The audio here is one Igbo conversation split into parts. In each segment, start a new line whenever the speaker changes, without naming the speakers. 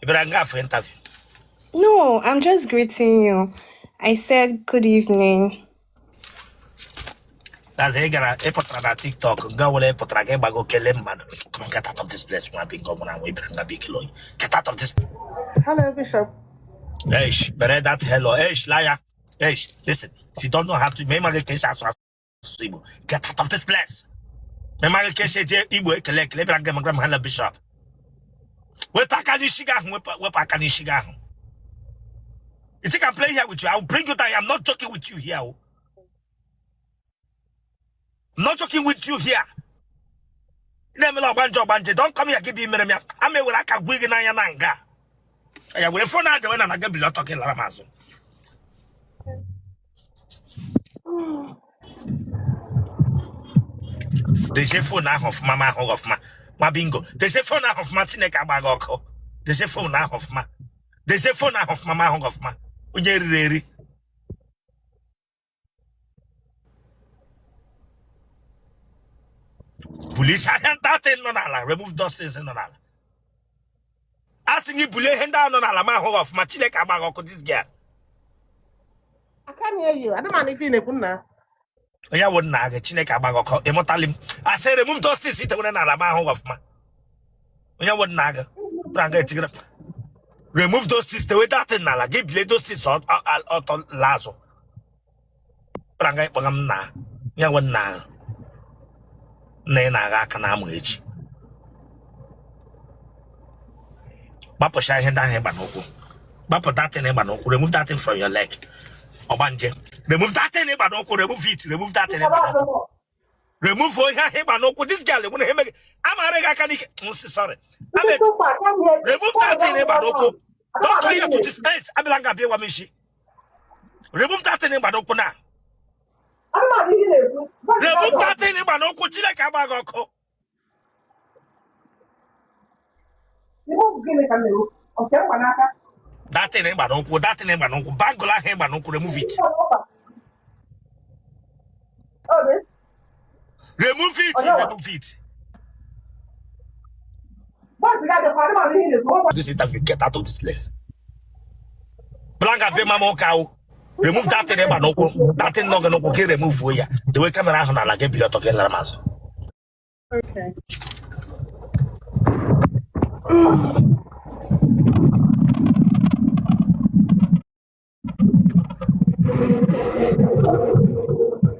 Ị bịara nga for interview?
No, I'm just greeting you. I said good evening.
That's ị gara ị pụtara na TikTok nga were ị pụtara gị gbago kelee mmadụ. Come on, get out of this place nwa bingo mụrụ anwụ ị bịara nga bịa ikele onye. Get out of this.
Hello, Bishop.
Eish, bere that hello. Eish, liar. Eish, listen. If you don't know how to, ma ị maghị ka esi asụ asụsụ Igbo, get out of this place. Ma ị maghị ka esi eji Igbo ekele ekele bịara nga magra m hello Bishop. Wepụ aka n'isi gị ahụ, wepụ aka n'isi gị ahụ. You think I'm playing here with you? I will bring you down. I'm not joking with you here. Oh. I'm not joking with you here. Ị na-emela ọgbanje ọgbanje. Don't come here gị bụ imere m ya. Ama ewere aka gbuo gị n'anya na nga. Ya were phone aja wee na na gị bili ọtọ gị lara m azụ. Dezie phone ahụ ọfụma ma ahụ gị ọfụma. Ma bingo. Dezie phone ahụ ọfụma Chineke agba gị ọkụ. Dezie phone ahụ ọfụma. Dezie phone ahụ ọfụma ma ahụ gị ọfụma. Onye riri eri. Bulisi ahịa that thing nọ n'ala remove those things nọ n'ala a sị gị bulie ihe ndị ahụ nọ n'ala ma ahụ gị ọfụma Chineke agba gị ọkụ this girl.
I can't hear you. I don't mind if you na-ekwu nna.
Onye wụ nna gị Chineke agba gị ọkụ ịmụtali m a sị remove those things i tewere n'ala ma ahụ gị ọfụma onye wụ nna gị bụra nga etigara remove those things tewe that thing n'ala gị bilie those things ọtọ laa azụ bụra nga ịkpọga m nna ya wụ nna gị nna ị na-agha aka na amụ echi gbapụcha ihe ndị ahụ ị gba n'ụkwụ gbapụ that thing ị gba n'ụkwụ remove that thing from your leg ọgbanje remove that thing ị gba n'ụkwụ remove it remove that thing ị gba n'ụkwụ remove ihe ahụ ị gba n'ụkwụ this girl enwere ihe megị amara gị aka n'ike nsị sorry remove that thing ị gba n'ụkwụ don't come here to this place abịala nga bịa ịwa m isi remove that thing ị gba n'ụkwụ na remove that thing ị gba n'ụkwụ Chineke agba gị ọkụ that thing ị gba n'ụkwụ that thing ị gba n'ụkwụ bangle ahụ ị gba n'ụkwụ remove it remove it remove it this interview get out of this place blanga bịa mama ụka o remove that thing ị gba n'ụkwụ that thing nọ gị n'ụkwụ gị remove ya dewe camera ahụ n'ala gị bili ọtọ gị lara m azụ
Okay.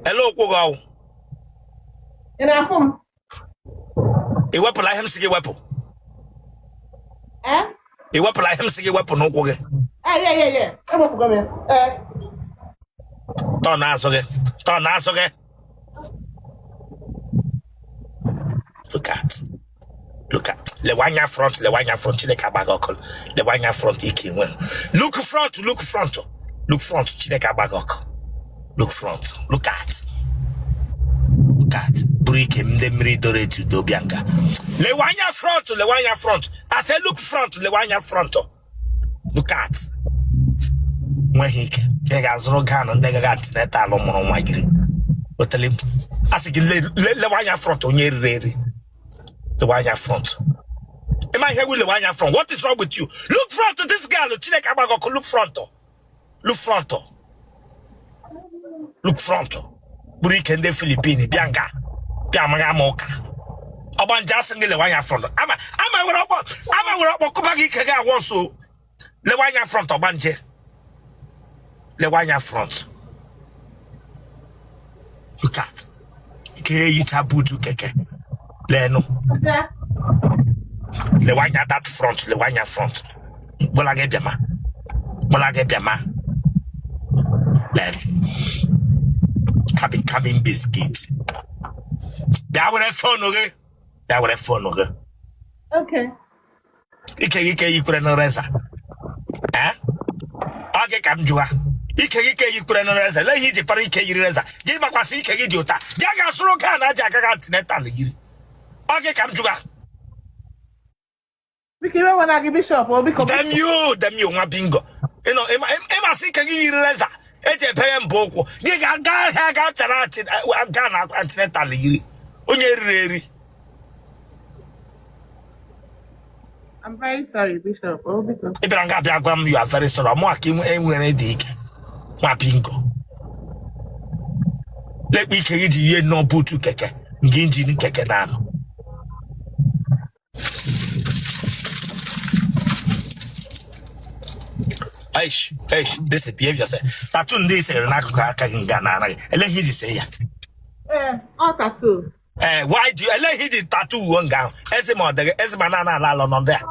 Ele ụkwụ gị ọwụ
Ị na-afụ m?
ị wepụla ihe m sị gị wepụ
Eh?
ị wepụla ihe m sị gị wepụ n'ụkwụ gị
Eh, yeah, yeah, yeah. Ewepụgo m ya. Eh.
Turn azụ gị turn azụ gị look at look at lewe anya front lewe anya front Chineke agba gị ọkụ lewe anya front ike nwe look front look front look front Chineke agba gị ọkụ look front look at look at bụrụ ike ndị mmiri doro etu do bịa nga lewe anya front lewe anya front I say look front lewe anya front look at nweghị ike ị ga-azụrụ gown ndị gaga antenatal mụrụ nwa gịrị otele a sị gị lewe anya front onye riri eri lewe anya front ịma ihe wu lewe anya front what is wrong with you look front this girl Chineke agba gị ọkụ look front look front look front bụrụ ike ndị Philippine bịa nga bịa amaghị ama ụka ọgbanje asị gị lewe anya front ama ama were ọkpọ ama were ọkpọ kụba gị ike gị awọ nso lewe anya front ọgbanje lewe anya front look at ike eyicha buutu keke leenụ lewe anya that front lewe anya front gbụla gị bịama gbụla gị bịama lee cabin cabin biscuit bịa were phone gị bịa were phone gị
Okay.
ike gị ka eyikwere na razor ee ọ gị ka m jụwa ike gị ka eyikwere na razor lee ihe iji para ike yiri razor gị makwasị ike gị dị ụta gị a ga-asụrụ gown aji agaghị antenatal yiri ọ gị ka m jụwa
Biko iwe wena gị bishop o biko.
Damn you, damn you nwa bingo. Ịmasị ike gị yiri razor eji ebeghe mbọ ụkwụ gị ga-aga ahịa ga chara gown antenatal yiri onye riri eri.
I'm very sorry, Bishop. Oh, biko.
Ị bịara nga abịa gwa m you are very sorry. Ọmụ ka enwere dị ike nwa bingo lekpa ike gị ji ihe nnọọ buutu keke nke injin keke na-anọ. Eish, eish, listen, behave yourself. Tattoo ndị i sere n'akụkụ aka gị nga na anaghị. Ele ihe iji see ya.
Ee, ọ tattoo.
Ee, why do you ele ihe iji tattoo uwe nga ahụ? Eze ma ọ dịghị, eze ma na-ana ala alọ nọ ndị a.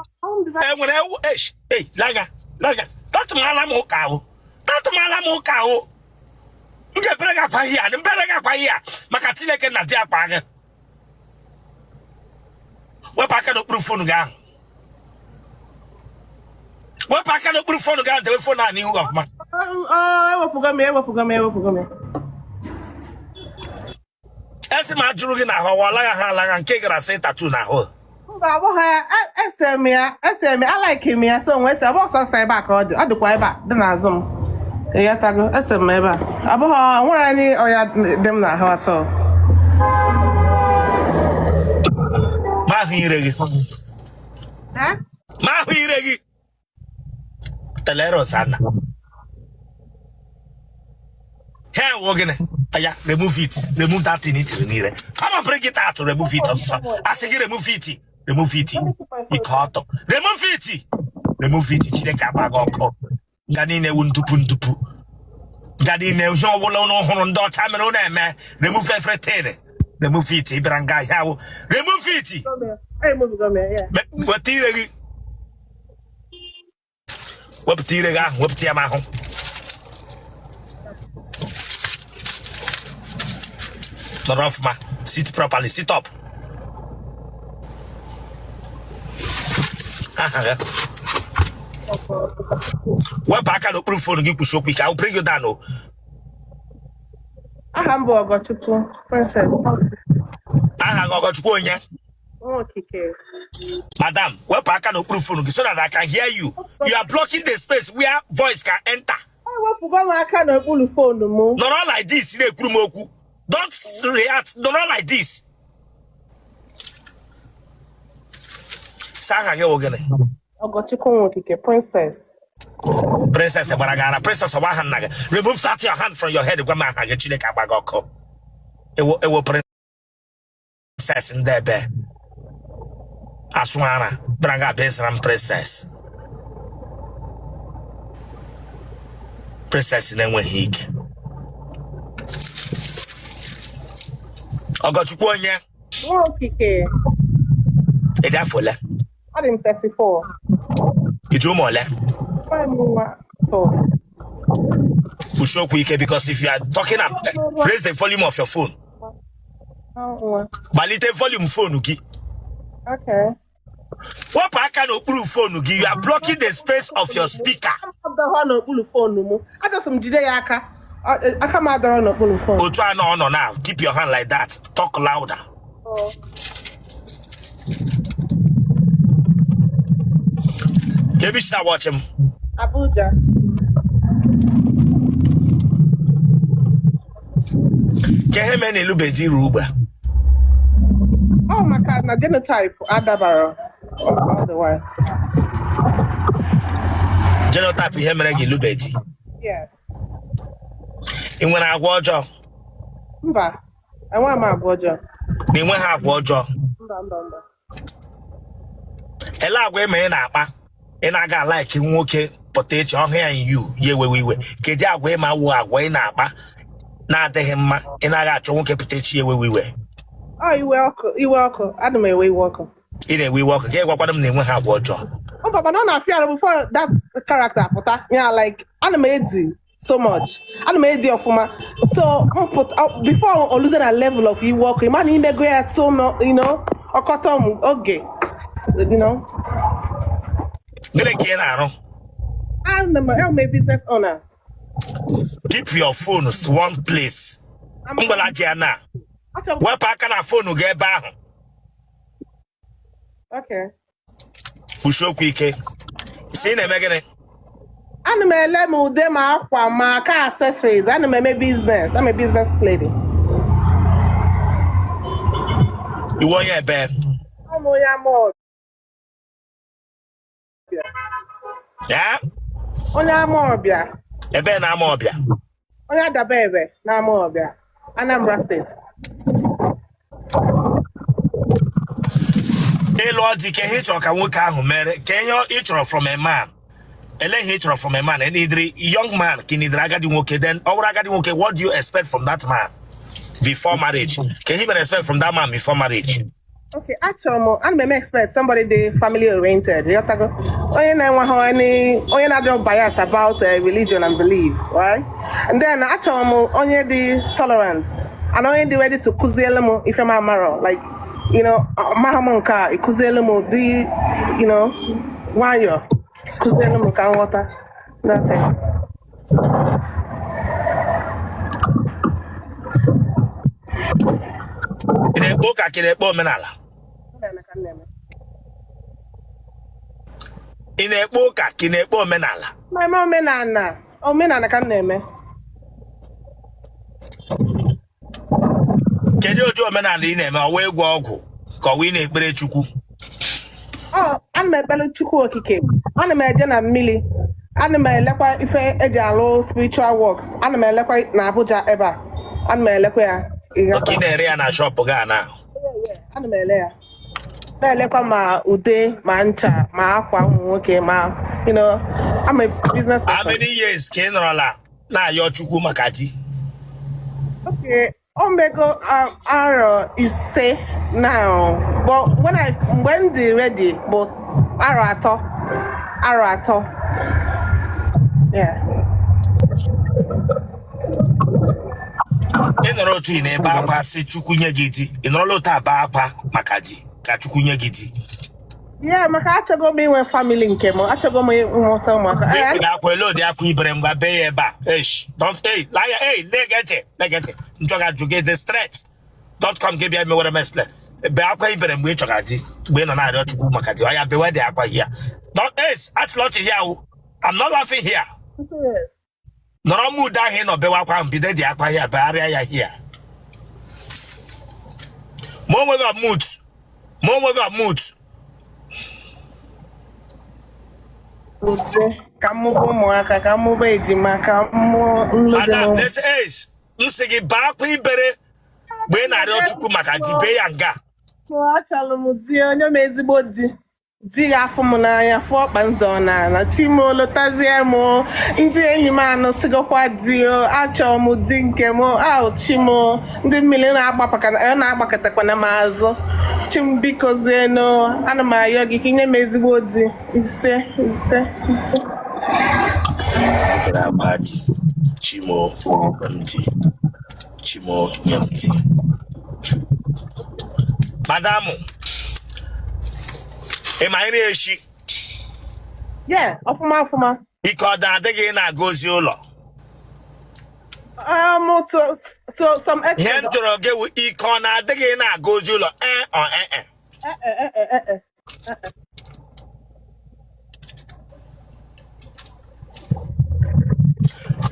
E nwere ewu, eish, ei, laga, laga. Tatụmala m ụka ahụ. Tatụmala m ụka ahụ. M ga-ebere gị akwa ihe a, m bere gị akwa ihe a maka Chineke na di akwa gị. Wepụ aka n'okpuru phone gị ahụ. Wepụ aka n'okpuru phone gị ahụ, debe phone ahụ n'ihu gị ọfụma.
Ewepụgo m, ewepụgo m, ewepụgo m.
Ezi ma jụrụ gị n'ahụ ọwa alagha ha alagha nke gara sị tattoo n'ahụ.
Mba, ọ bụghị ya. Ese m ya, ese m ya, alike m ya, so nwee sị, ọ bụghị sọsọ ebe a ka ọ dị, ọ dịkwa ebe a, dị n'azụ m. Ịghọtago, ese m ebe a. Ọ bụghị, nwere anyị ọya dị m n'ahụ atọ.
Ma ahụ ire gị. Ma ahụ ire gị. Teleros ana. Here wụ gịnị? Aya, remove it. Remove that thing itiri n'ire. Come on, bring it out. Remove it ọsụsọ. Asị gị remove it. Remove it. Ike ọtọ. Remove it. Remove it. Chineke agba gị ọkụ. Nga niile wu ndupu ndupu. Nga niile ihe ọbụla ụnụ hụrụ ndị ọcha mere ụnụ eme. Remove everything. Remove it. Ị bịara nga ahịa wụ. Remove it. Weta ire gị. Wepụta ire gị ahụ, wepụta ya m ahụ. Nọrọ ọfụma. Sit properly. Sit up. Aha gị. Wepụ aka n'okpuru phone gị kwusi okwu ike. I will bring you down. O.
Aha m bụ Ọgọchukwu, Princess.
Aha gị Ọgọchukwu onye?
Nwokike.
Madam, wepụ aka n'okpuru phone gị so that I can hear you. You are blocking the space where voice can enter.
Ewepụgo m aka n'okpuru phone m.
Nọrọ like this na-ekwuru m okwu. Don't react. Nọrọ like this. Sa aha gị wụ gịnị?
Ọgọchukwu Nwokike, Princess.
Princess gbara gị ara. Princess ọwa aha nna gị. Remove that your hand from your head. Gwa m aha gị. Chineke agba gị ọkụ. Ewo ewo princess ndị ebe asụ ara bịara nga abịa ịzara m princess. Princess na-enweghị ike. Ọgọchukwu onye?
Nwokike.
Ị dị afọ ole?
Adị m 34.
I ji ụmụ ole?
Nwa m nwa atọ.
Kwusie okwu ike because if you are talking and raise the volume of your phone.
Nwa.
Gbalite volume phone gị.
Okay.
Wepụ aka n'okpuru phone gị. You are blocking the space of your speaker.
Adọrọ n'okpuru phone m. Ajọsọ m jide ya aka. Aka m adọrọ n'okpuru phone.
Otu a na ọ nọ now. Keep your hand like that. Talk louder. Ka ebe isi na-watch m.
Abuja.
Ka ihe mere na ịlụbe di ruo ugbu a.
Ọ maka na genotype adabara all the way.
Genotype ihe mere gị ịlụbe di.
Yes.
Ị nwere agwa ọjọọ?
Mba. Enweghị m agwa ọjọọ.
Na ị nweghị agwa ọjọọ?
Mba, mba, mba.
Ele agwa ị ma ị na-akpa ị na-aga like nwoke pụta echi ọhụ ya in you ya ewewe iwe. Kedu agwa ị ma wụ agwa ị na-akpa na-adịghị mma ị naghị achọ nwoke pụta echi ya ewewe iwe?
Ọ iwe ọkụ, iwe ọkụ. Ana m ewe iwe ọkụ.
Ị na-ewe iwe ọkụ ka ị gwakwana m na enweghị agwa ọjọọ.
Mba, mana ọ na-afịa arụ before that character pụta. Ya like ana m edi so much. Ana m edi ọfụma. So m pụta before o luze na level of iwe ọkụ, ịma na imego ya so you know, ọkọtọ m oge. You know.
Gịnị ka ị na-arụ?
I'm a business owner.
Keep your phone to one place. M gwara gị ya na wepụ aka na phone gị ebe ahụ.
Okay.
Kwusie okwu ike. Sị ị na-eme gịnị?
Ana m ele m ude ma akwa ma car accessories. Ana m eme business. I'm a business lady.
Iwe onye ebe?
Ọ m onye ama.
Ya?
Onye Amawbịa.
Ebe na Amawbịa?
Onye Adabaebe na Amawbịa, Anambra State.
Ị lụọ di, ke ihe ị chọrọ ka nwoke ahụ mere, ke ihe ị chọrọ from a man? Ele ihe ị chọrọ from a man? Ị neediri young man ka ị neediri agadi nwoke? Then ọ bụrụ agadi nwoke, what do you expect from that man before marriage? Ke ihe ị mere expect from that man before marriage?
Okay, achọrọ m, ana m eme expect somebody dị family oriented, ịghọtago? Onye na-enweghị any, onye na-adịrọ bias about religion and belief, right? And then achọrọ m onye dị tolerant and onye dị ready to kụziele m ife m amarọ, like, amaghị m nke a, ịkụziele m dị, nwayọ, kụziele m ka m ghọta. That's it.
Ị na-ekpe ụka ka ị na-ekpe omenala? Ị na-ekpe ụka ka ị na-ekpe omenala?
Na-eme omenala, omenala ka m na-eme.
Kedu ụdị omenala ị na-eme? Ọ wụ ịgwọ ọgwụ ka ọ wụ ị na-ekpere Chukwu?
Ọ ana m ekpere Chukwu Okike, ana m eje na mmiri, ana m elekwa ife eji alụ spiritual works, ana m elekwa na Abuja ebe a, ana m elekwa ya.
Okay, ị na-ere ya na shop gị a na?
Ana m ele ya, na-elekwa ma ude ma ncha ma akwa ụmụ nwoke ma I'm a business
How
person.
many years ka ị nọrọla na-ayọ Chukwu maka di?
Okay, o mego arọ 5 now, but when I mgbe m dị ready bụ arọ 3, arọ 3. Yeah.
Ị nọrọ otu ị na-ebe akwa sị Chukwu nye gị di, ị nọrọla otu a bee akwa maka di ka Chukwu nye gị di?
Yeah, maka achọgo m inwe family nke m, achọgo m ịmụta ụmụaka.
Ị na-akwa ele ụdị akwa ibere ngwa bee ya ebe a. Eish, don't, hey, liar, hey, lege ntị, lege ntị. M chọga ajụ gị the straight. Dot com gị bịa mewere m explain. Bee akwa ibere mgbe ị chọga di, mgbe ị nọ na-arịọ Chukwu maka di. Ọ ya bewe dị akwa here. Don't, hey, achịla ọchị here o. I'm not laughing here. Nọrọ m ude ahụ ị nọ bewe akwa ahụ, bido dị akwa here, begharịa ya here. Ma onwe gị mute. Ma onwe gị mute.
Udo, ka m mụba ụmụaka, ka m mụba ejima, ka m mụọ nlode
Ada,
n'ụmụ.
this is m sị gị bee akwa ibere mgbe ị na-arịọ Chukwu maka di, bee ya nga.
Achọrọ m di, onye m ezigbo di. Di ga-afụ m n'anya, fụ ọkpa m zọ n'ala. Chi m lotazie m, ndị enyi m anụsịgokwa di o, achọrọ m di nke m ahụ. Chi m, ndị mmiri na-agbakọtakwana m azụ. Chi m, biko zienụ, ana m ayọ gị ka i nye m ezigbo di. Ise, ise, ise.
Akwa di, Chi m o, nye m di, Chi m o, nye m di. Madam, ị ma nri eshi?
Yeah, ọfụma ọfụma.
Ike ọ da-adị gị na-aga ozi ụlọ?
To some
Ihe
extent.
m jụrụ gị wụ ike ọ na-adị gị na-aga ozi ụlọ, ee ọ ee e?
Eh, eh, eh, eh, eh.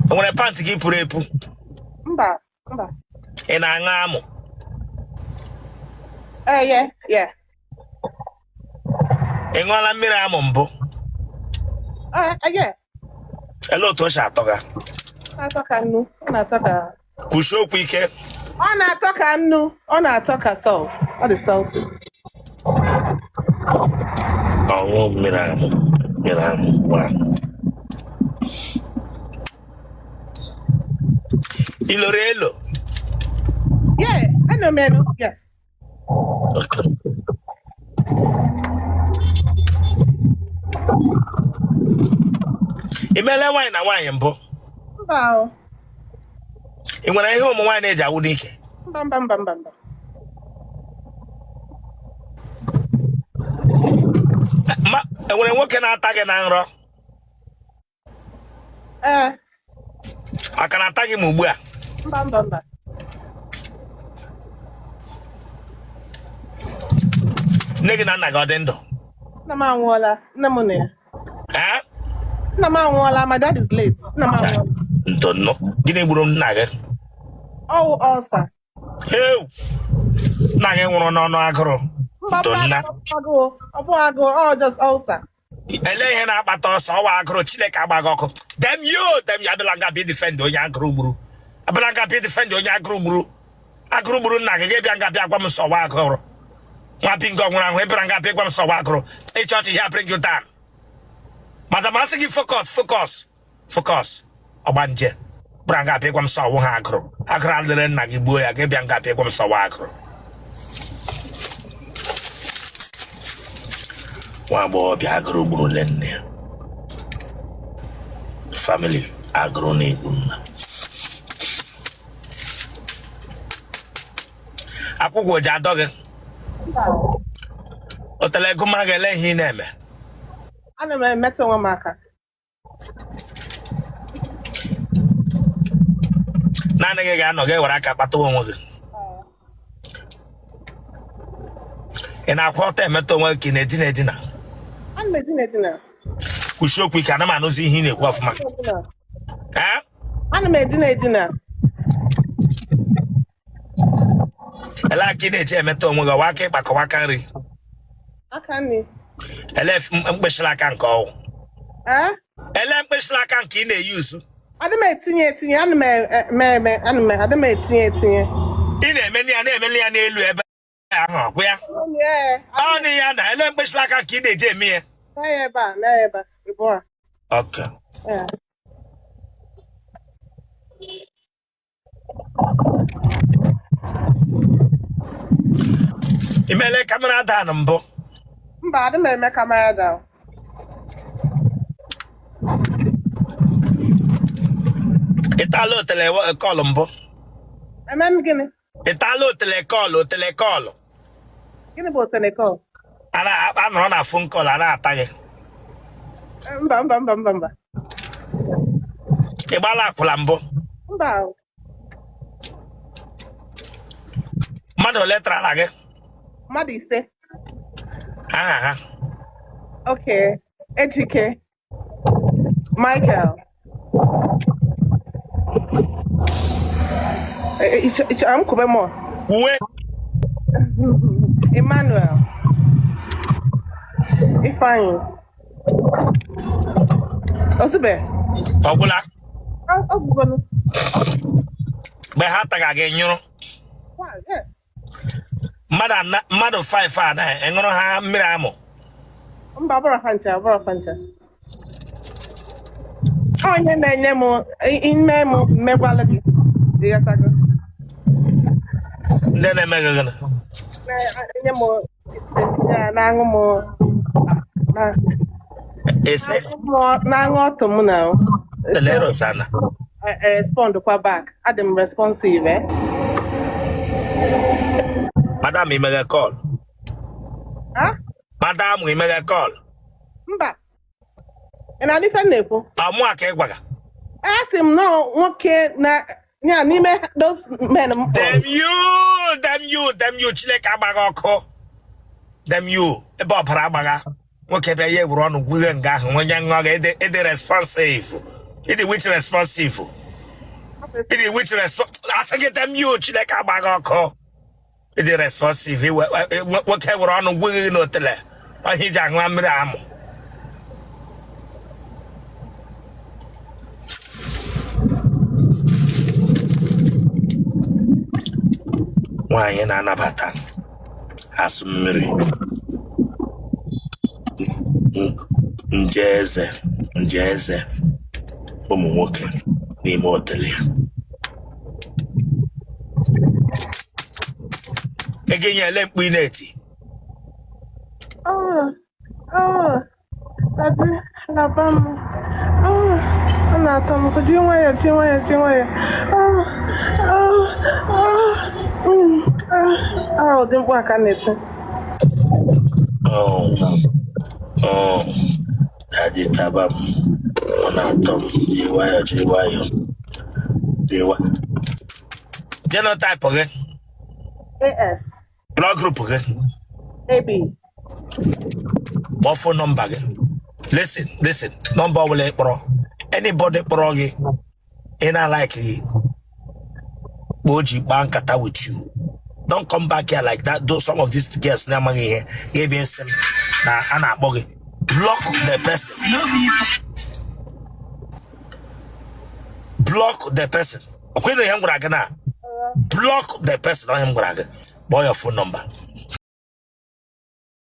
E nwere pant gị pụrụ epu?
Mba, mba.
Ị na-aṅụ amụ?
Yeah.
Ị ṅụọla mmiri amụ mbụ?
Yeah.
Ele otu o si atọ gị?
Ọ na-atọ ka nnu. Ọ na-atọ ka
Kwusie okwu ike.
Ọ na-atọ ka nnu. Ọ na-atọ ka salt. Ọ dị salty.
Ọṅụ mmiri amụ, mmiri amụ gwa. I loro elo?
Yeah, I know, man. Yes.
Okay. I meela nwaanyị na nwaanyị mbụ?
Mba o.
Ị nwere ihe ụmụ nwaanyị na-eji awụ n'ike?
Mba, mba, mba, mba, mba.
Ma enwere nwoke na-ata gị na nrọ?
Ee.
A ka na-ata gị ma ugbu a?
Mba, mba, mba.
Nne gị na nna gị ọ dị ndụ?
Nna m anwụọla. Nne m na ya.
Ee?
Nna m anwụọla. My dad is late. Nna m anwụọla.
Ndo nnụ. Gịnị gburu nna gị?
Ọwụ ulcer.
Ew! Nna gị nwụrụ n'ọnụ agụrụ.
Mba,
Ndo nna.
ọ bụ agụụ. Ọ bụ agụụ. Ọ just ulcer.
Ele ihe na-akpata ọsọ ọwa agụrụ? Chineke agba gị ọkụ. Damn you, damn you. Abịala nga bịa defend onye agụrụ gburu. Abịala nga bịa defend onye agụrụ gburu. Agụrụ gburu nna gị, gị bịa nga bịa gwa m sọ ọwa agụrụ. Nwa bingo nwụrụ anwụ, ịbịara nga bịa gwa m sọ ọwa agụrụ. Ịchọ ọchị ya bring you down. Madam, asị gị focus, focus, focus. Ọgbanje bịara nga bịa gwa m sọ ọwụ ha agụrụ. Agụrụ alere nna gị gbuo ya, gị bịa nga bịa gwa m sọ ọwa agụrụ. Nwa agbọghọbịa agụrụ gburu le nne ya. Family agụrụ na-egbu nna. Akwụkwọ ji adọ gị. Otele ego mara gị, ele ihe ị na-eme?
Ana m emetụ onwe m aka.
Naanị gị ga-anọ gị were aka kpata onwe gị. Ị na-akwụ ọtọ emetụ onwe gị ka ị na-edina edina?
Ana m edina edina.
Kwuchie okwu ike, ana m anụzi ihe ị na-ekwu ọfụma. Ee?
Ana m edina edina.
Ele aka ị na-eji emetụ onwe gị, ọwa aka ịkpa ka ọwa aka nri?
Aka nri.
Ele mkpịsịrị aka nke ọwụ?
Ee?
Ele mkpịsịrị aka nke ị na-eyuzu?
Adị m etinye etinye, ana m eme eme, ana m adị m etinye etinye.
Ị na-emeli ya, na-emeli ya n'elu ebe ahụ, ọkwụ ya?
Ee.
Ọ na ya na ele mkpịsịrị aka nke ị na-eji eme ya?
Na ya ebe a, na ya ebe a, ebe a.
Okay.
Ee.
I mele camera down mbụ?
Mba, adị m eme camera down.
Ị taala otele call mbụ?
Eme m gịnị?
Ị taala otele call, otele call?
Gịnị bụ otele call?
A na-anọrọ na phone call a na-ata gị.
Mba, mba, mba, mba, mba.
Ị gbala akwụla mbụ?
Mba.
Mmadụ ole tarala gị?
Mmadụ 5.
Aha ha?
Okay. Ejike, Michael. M kwube mọ.
Kwuwe.
Emmanuel, Ifeanyi, Ozube.
Ọ gwụla?
Ọ gwụgonu.
Mgbe ha taga gị nyụrụ?
Wow, yes.
Mmadụ 5 a na ị ṅụrụ ha mmiri amụ?
Mba, ọ bụrọ ha ncha, ọ bụrọ ha ncha. Onye na-enye m ime m mmegwalụ gị. Ịghọtago?
Ndị na-eme gị gịnị?
Na-enye m ya, na-aṅụ m
Ese.
na-aṅụ ọtụ m na
Tele Rosanna.
Respond kwa back. Adị m responsive, eh?
Madam, i meghe call?
Ha?
Madam, i meghe call?
Mba. Ị na-anụ ife m na-ekwu?
Ọ mụa ka ị gwaga?
Asị m na nwoke na ya n'ime those men m kpọrọ.
Damn you, damn you, damn you. Chineke agba gị ọkụ. Damn you. Ebe ọbara agbagha nwoke bịa ya ewuru ọnụ gwughe nga ahụ onye ṅụọ gị ịdị responsive, ịdị which responsive, ịdị which responsive. Asị gị damn you, Chineke agba gị ọkụ. Ịdị responsive, nwoke were ọnụ gwughe gị n'otele ọhịa iji aṅụ mmiri amụ. Nwaanyị na-anabata asụ mmiri, nje eze, nje eze ụmụ nwoke n'ime otele ya. Ego nye ele mkpu ị na-eti?
Oh, oh, daddy, laba m. Oh, ọ na-atọ m ụtọ. Ji nwayọọ, ji nwayọọ, ji nwayọọ. Oh, oh, oh, ah, ah, ụdị mkpu a ka m na-eti.
Oh, oh, daddy taba m, ọ na-atọ m. Ji nwayọọ, ji nwayọọ, ji nwayọọ. Genotype gị?
AS.
Blood group gị?
AB.
Kpọọ phone number gị. Listen, listen, nọmba ọbụla ị kpọrọ, anybody kpọrọ gị ị na-alike gị kpa o ji kpaa nkata with you, don't come back here like that. Though some of these girls na-amaghị ihe ga-ebịa nsị m na a na-akpọ gị. Block the person. Block the person. Ọkwa ịnụ ihe m gwara gị na block the person, ọ ihe m gwara gị. Kpọọ your phone number.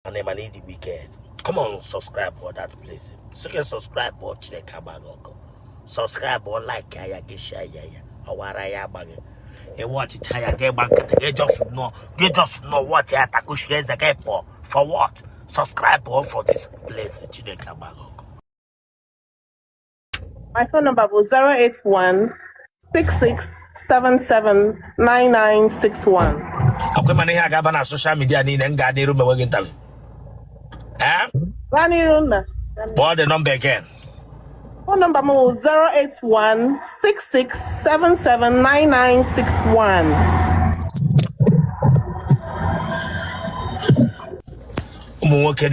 And ịma na ịdị wicked. Come on, subscribe for that place. So can subscribe or Chineke agba gị ọkụ. Subscribe or like ya, gị share ya ya. Ọwara ya agba gị. Ị watchịcha ya, gị gba nkịtị, gị just nọ, gị just nọ watch ya, takushie eze gị pụọ. For what? Subscribe or for this place. Chineke agba gị ọkụ.
My phone number bụ 081 6677 9961.
Akwa mana ihe a ga-aba na social media niile, m ga n'iru mewe gị interview. Eh?
Gaa n'iru, nna.
Kpọọ the number again.
Phone number m bụ 081 6677 9961.
Ụmụ nwoke.